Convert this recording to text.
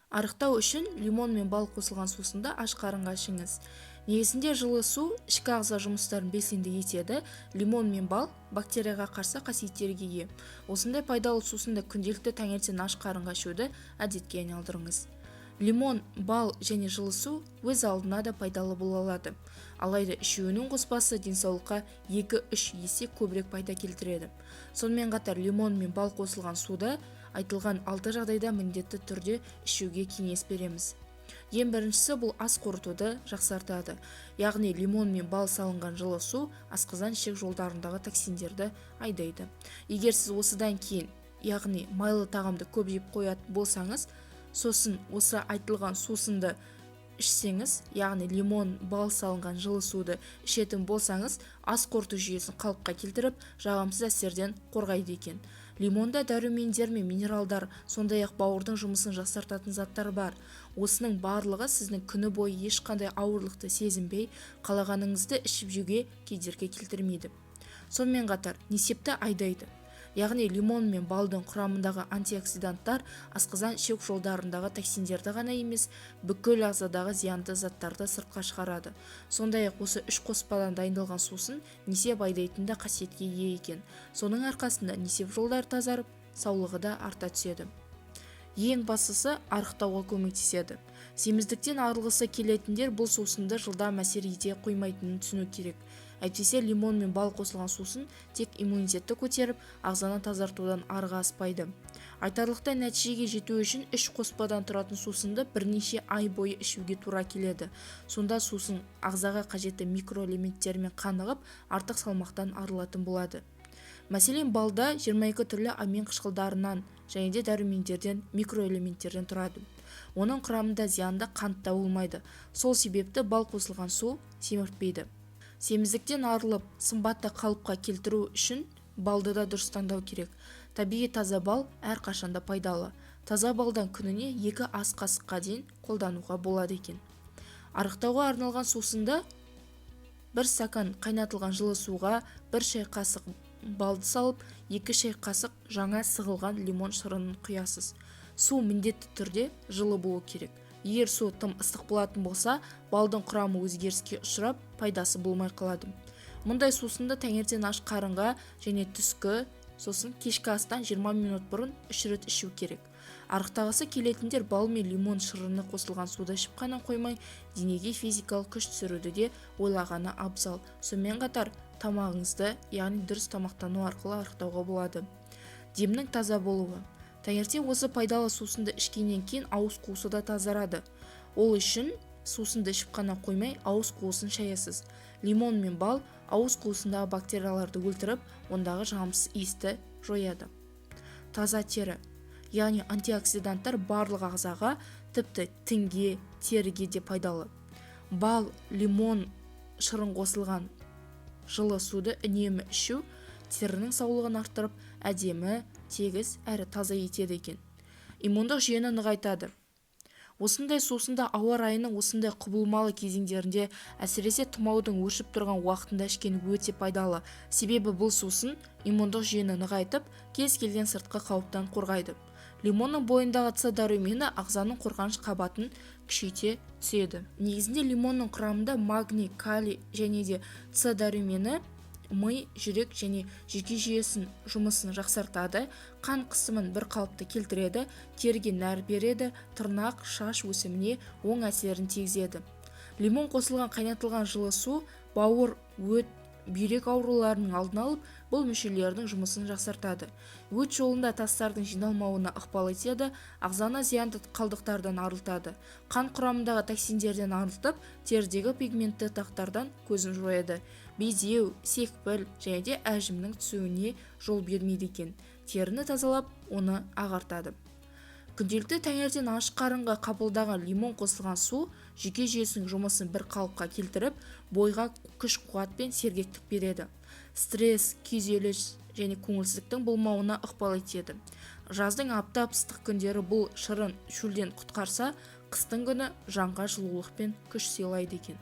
Арықтау үшін лимон мен бал қосылған сусынды аш қарынға ішіңіз. Негізінде жылы су ішкі ағза жұмыстарын белсенді етеді. Лимон мен бал бактерияға қарсы қасиеттерге ие. Осындай пайдалы сусынды күнделікті таңертең аш қарынға ішуді әдетке айналдырыңыз. Лимон, бал және жылы су өз алдына да пайдалы бола алады. Алайда үшеуінің қоспасы денсаулыққа 2-3 есе көбірек пайда келтіреді. Сонымен қатар лимон мен бал қосылған суды айтылған 6 жағдайда міндетті түрде ішуге кеңес береміз. Ең біріншісі, бұл ас қорытуды жақсартады. Яғни лимон мен бал салынған жылы су асқазан ішек жолдарындағы токсиндерді айдайды. Егер сіз осыдан кейін, яғни майлы тағамды көп жеп қоятын болсаңыз, сосын осы айтылған сусынды ішсеңіз, яғни лимон, бал салынған жылы суды ішетін болсаңыз, ас қорыту жүйесін қалыпқа келтіріп, жағымсыз әсерден қорғайды екен. Лимонда дәрумендер мен минералдар, сондай-ақ бауырдың жұмысын жақсартатын заттар бар. Осының барлығы сіздің күні бойы ешқандай ауырлықты сезінбей, қалағаныңызды ішіп жеуге кедергі келтірмейді. Сонымен қатар несепті айдайды. Яғни лимон мен балдың құрамындағы антиоксиданттар асқазан ішек жолдарындағы токсиндерді ғана емес, бүкіл ағзадағы зиянды заттарды сыртқа шығарады. Сондай-ақ осы үш қоспадан дайындалған сусын несеп айдайтын да қасиетке ие екен. Соның арқасында несеп жолдары тазарып, саулығы да арта түседі. Ең бастысы, арықтауға көмектеседі. Семіздіктен арылғысы келетіндер бұл сусынды жылдам әсер ете қоймайтынын түсіну керек. Әйтпесе лимон мен бал қосылған сусын тек иммунитетті көтеріп, ағзаны тазартудан арыға аспайды. Айтарлықтай нәтижеге жету үшін үш қоспадан тұратын сусынды бірнеше ай бойы ішуге тура келеді. Сонда сусын ағзаға қажетті микроэлементтермен қанығып, артық салмақтан арылатын болады. Мәселен, балда 22 түрлі амин қышқылдарынан және де дәрумендерден, микроэлементтерден тұрады. Оның құрамында зиянды қант та болмайды. Сол себепті бал қосылған су семіртпейді. Семіздіктен арылып, сымбатты қалыпқа келтіру үшін балды да дұрыс таңдау керек. Табиғи таза бал әрқашанда пайдалы. Таза балдан күніне 2 ас қасыққа дейін қолдануға болады екен. Арықтауға арналған сусынды бір стакан қайнатылған жылы суға 1 шай қасық балды салып, 2 шай қасық жаңа сығылған лимон шырынын құясыз. Су міндетті түрде жылы болу керек. Егер су тым ыстық болатын болса, балдың құрамы өзгеріске ұшырап, пайдасы болмай қалады. Мұндай сусынды таңертең аш қарынға және түскі, сосын кешкі астан 20 минут бұрын 3 рет ішу керек. Арықтағысы келетіндер бал мен лимон шырыны қосылған суды ішіп қана қоймай, денеге физикалық күш түсіруді де ойлағаны абзал. Сонымен қатар тамағыңызды, яғни дұрыс тамақтану арқылы арықтауға болады. Демнің таза болуы. Таңертең осы пайдалы сусынды ішкеннен кейін ауыз қуысы да тазарады. Ол үшін сусынды ішіп қана қоймай, ауыз қуысын шаясыз. Лимон мен бал ауыз қуысындағы бактерияларды өлтіріп, ондағы жағымсыз иісті жояды. Таза тері. Яғни антиоксиданттар барлық ағзаға, тіпті тінге, теріге де пайдалы. Бал, лимон шырын қосылған жылы суды үнемі ішу терінің саулығын арттырып, әдемі, тегіс әрі таза етеді екен. Иммундық жүйені нығайтады. Осындай сусында ауа райының осындай құбылмалы кезеңдерінде, әсіресе тұмаудың өршіп тұрған уақытында ішкен өте пайдалы. Себебі бұл сусын иммундық жүйені нығайтып, кез келген сыртқы қауіптен қорғайды. Лимонның бойындағы С дәрумені ағзаның қорғаныш қабатын күшейте түседі. Негізінде лимонның құрамында магний, калий және де С дәрумені ми, жүрек және жүйке жүйесін жұмысын жақсартады, қан қысымын бір қалыпты келтіреді, теріге нәр береді, тырнақ, шаш өсіміне оң әсерін тигізеді. Лимон қосылған қайнатылған жылы су бауыр, өт, бүйрек ауруларының алдын алып, бұл мүшелердің жұмысын жақсартады. Өт жолында тастардың жиналмауына ықпал етеді, ағзаны зиянды қалдықтардан арылтады. Қан құрамындағы токсиндерден арылтып, терідегі пигментті дақтардан көзін жояды. Безеу, секпіл және де әжімнің түсуіне жол бермейді екен. Теріні тазалап, оны ағартады. Күнделікті таңертең аш қарынға қабылдаған лимон қосылған су жүйке жүйесінің жұмысын бір қалыпқа келтіріп, бойға күш-қуат пен сергектік береді. Стресс, күйзеліс және көңілсіздіктің болмауына ықпал етеді. Жаздың аптап ыстық күндері бұл шырын шөлден құтқарса, қыстың күні жанға жылулық пен күш сыйлайды екен.